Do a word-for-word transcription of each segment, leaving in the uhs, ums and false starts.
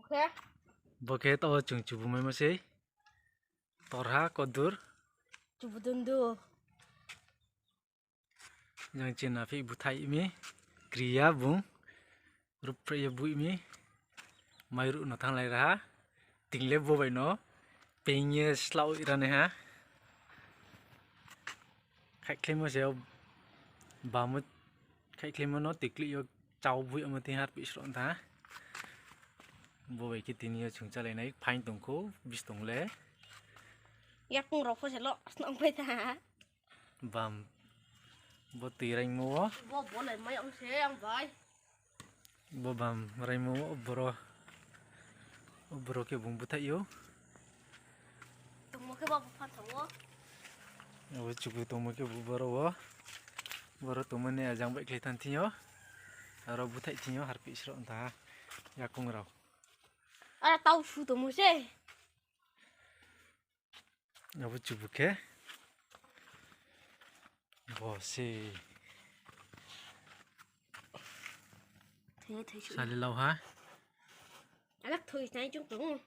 Bo khe taoh wo chung chubu maimo sei. Torha kodur. Chubu dundu. Jang chini phi búthaih mi, kri ya bung, ruhphreh ye búi mi, mairuh no thannglai ra ha, ting le bo bai no, peing ye slaoh ra nai ha. Khaihkhlaimo se, bamo khaihkhlaimo no tikli yo chao búi amo thing harpih sroh tha. Bo bai khe tini yo chung chálai nai, phaing tong khou, bis tong le. Yakung rao pho se lo, snong pai tha. Bam, bo tui raimo wo. Bo, bo lai mai ang se, ang bai. Bo bam raimo wo, boro, boro khe bung búthaih ou. Tongmo khe bo, bo phan thanng ou. Abo chubu tongmo khe bo boro wo. Boro tongmo ni ajang baihkhlai thanng thing yo. Aro búthaih thing yo, harpih sroh tha ha. Yakung rao. Ara tau su tongmo se. Abo chubu khe. Bo se. Thoi, thoi su. Sali lau ha. Alak thoi nai chung tong.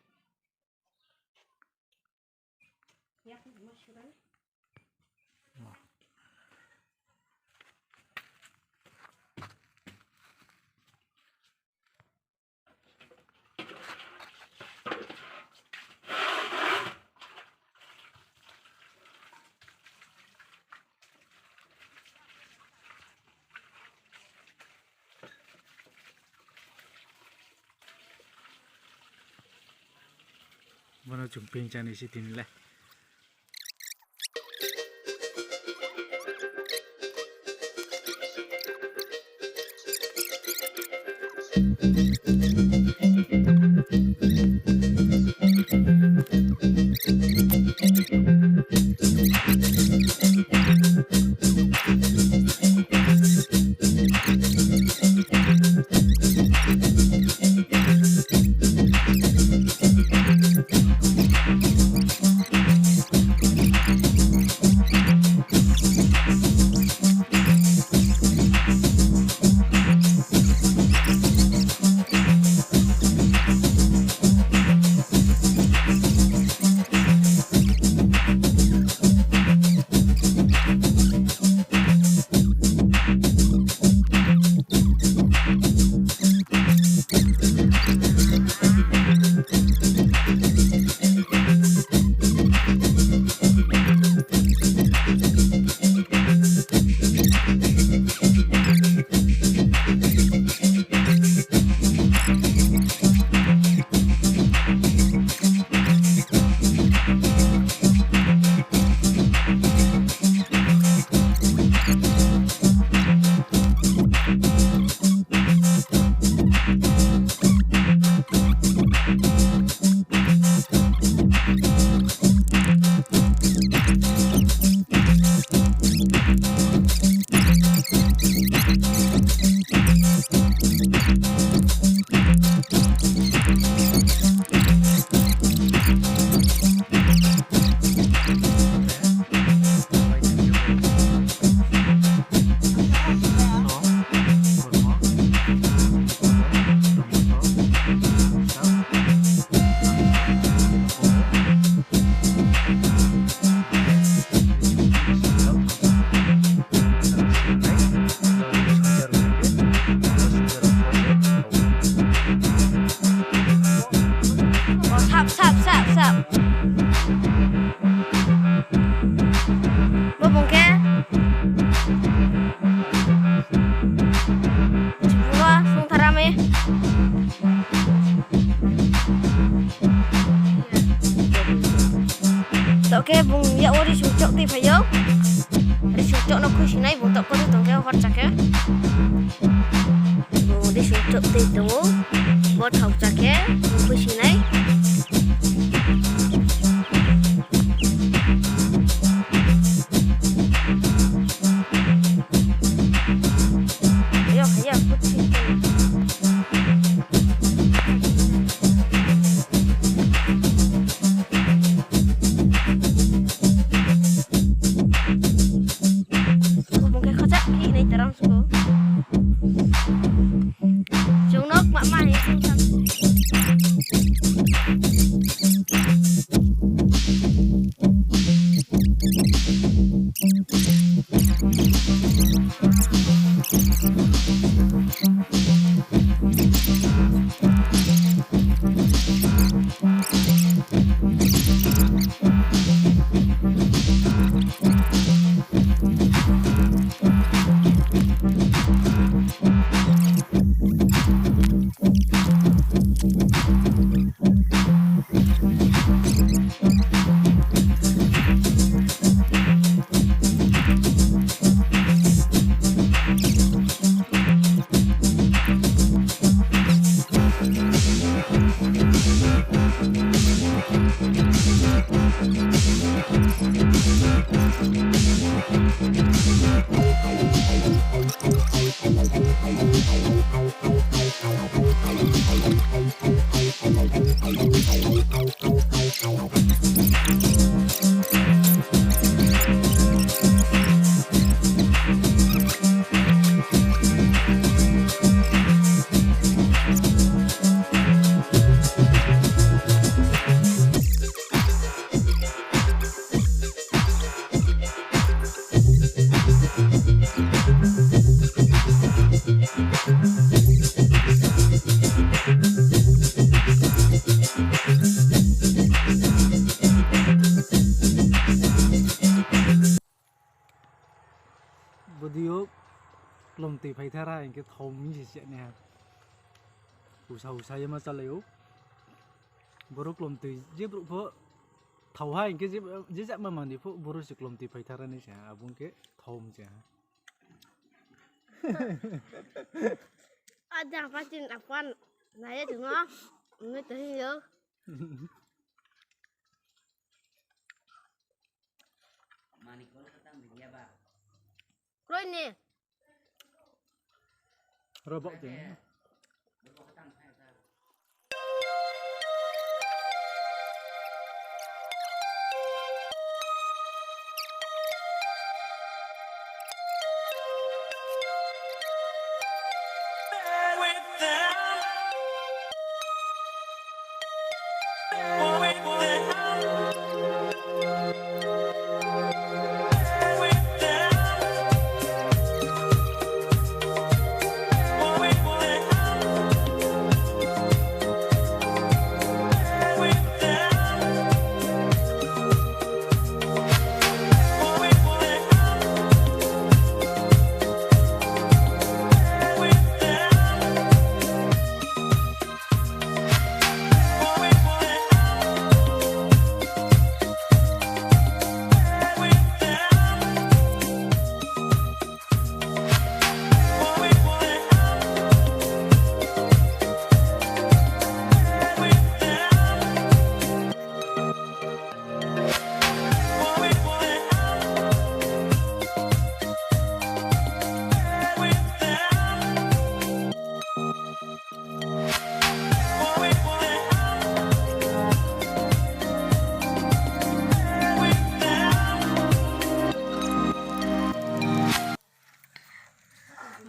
Bono chung ping chani si tini le. Sap, sap, sap, sap. Bo bung khe. Bo sungthara mi. Taoh khe bung yak wo risung chouh tui phai ou. Risung chouh no khuisinai bung taoh kori tong khe horcha khe. Bung risung chouh tui tong ou. Bo thaohcha khe bung khuisinai. Yo, ya, kutsi. Bung khe khachak khe nai taram suko. Chung nok ma ma he chung tham. Bodi yo klomtoi phaithar ha hing khe thao mi se siya nai ha. Usa usa ye ma chálai ou. Boro klomtoi je brouh pho thao ha hing khe je, je jama manoi pho boro se klomtoi phaithar ha nai se ha, abo ong khe thao mi se ha. Ada apa chin apa nai ye tongmo, mui to hing yo. Kroi ni. Ro baoh tong.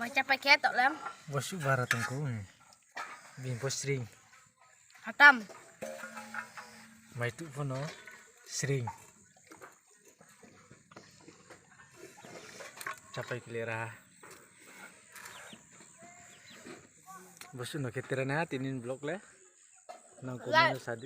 Mai chapai khe toh lem. Bo suh bara tong kho, hmm. Bini pho sring. Hatam. Mai tuh pho no sring. Chapai khe le ra. Bo suh no khe tera na tini ni vlog le. Nang comment no sa di.